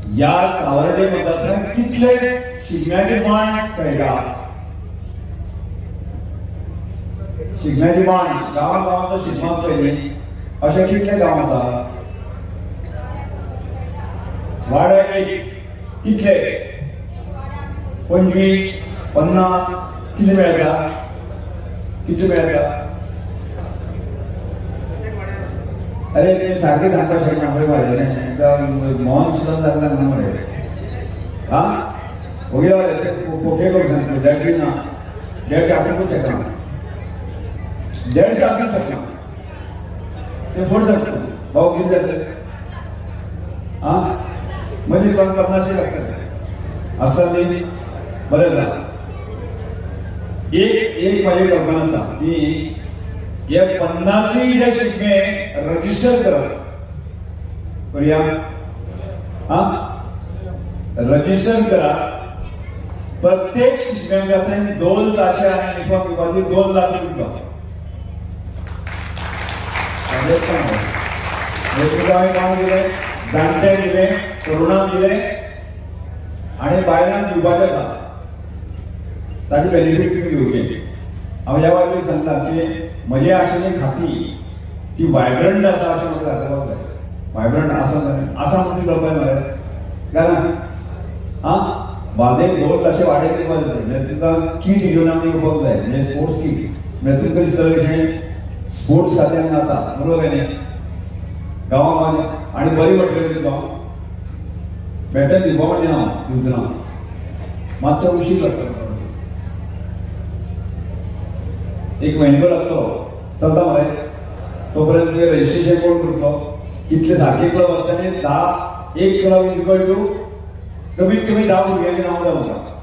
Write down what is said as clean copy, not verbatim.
ह्या सावर्डे मतदारसंघात कितले शिगम्याचे मांड खेळटा, शिगम्याची मांड गांवा गांवांचो शिगमो आसता न्ही, अशें कितले गांव आसा? वाड्यार एक कितले? 25 50 कितले मेळटा? कितले मेळटा? अरे ते सारखे सांगपाक शकना मरे, भायल्यान मोहन सुद्दां जाता ना मरे. हा ओगे ते पोके करून सांगता 150 ना, 150 आसूंकूच शकना, 150 आसूंक शकना, ते फोड शकता भाऊ कितें जातलें? आं मनीस कोण 50 लागतले आसता न्ही. बरें जाता. एक एक म्हाजी कल्पना आसा की हे 50 जे शिगमे रजिस्टर करप करुया. हा रजिस्टर करा. प्रत्येक शिगम्याक आसा 2 लाखां आनी युनिफॉर्म दिवपाची 2 लाख रुपया. हांवें काम दिलें, जाणट्यांक दिलें, तरुणांक दिलें आनी बायलांक दिवपाचें आसा. ताचे बेनिफीट तुमी घेवचे. हांव ह्या बाबतींत सांगता की म्हजे आशेची खाती ती वायब्रंट आसा अशें म्हाका दाखोवपाक जाय. वायब्रंट आसा आसा म्हणून कळपाक मरे कारण आं बांदेक 2 लाख वाडयत दिवपाक जाय. म्हणजे तुका कीट घेवन आमी येवपाक जाय, म्हणजे स्पोर्ट्स कीट. म्हणजे तुमकां दिसतलें कशें स्पोर्ट्स खात्यान आसा बरोबर काय न्ही गांवा गांवांनी. आनी बरी पडटली तुका बेटर दिवपा म्हणजे ना दिवचो ना, मातसो उशीर लागतलो, 1 म्हयनो लागतलो. चलता मरे तोपर्यंत तुवें रजिस्ट्रेशन कोण करतलो? कितले सारके क्लब आसता न्ही, 10 एक क्लब इक्वल टू कमीत कमी 10 भुरग्यांचें नांव जाय म्हाका.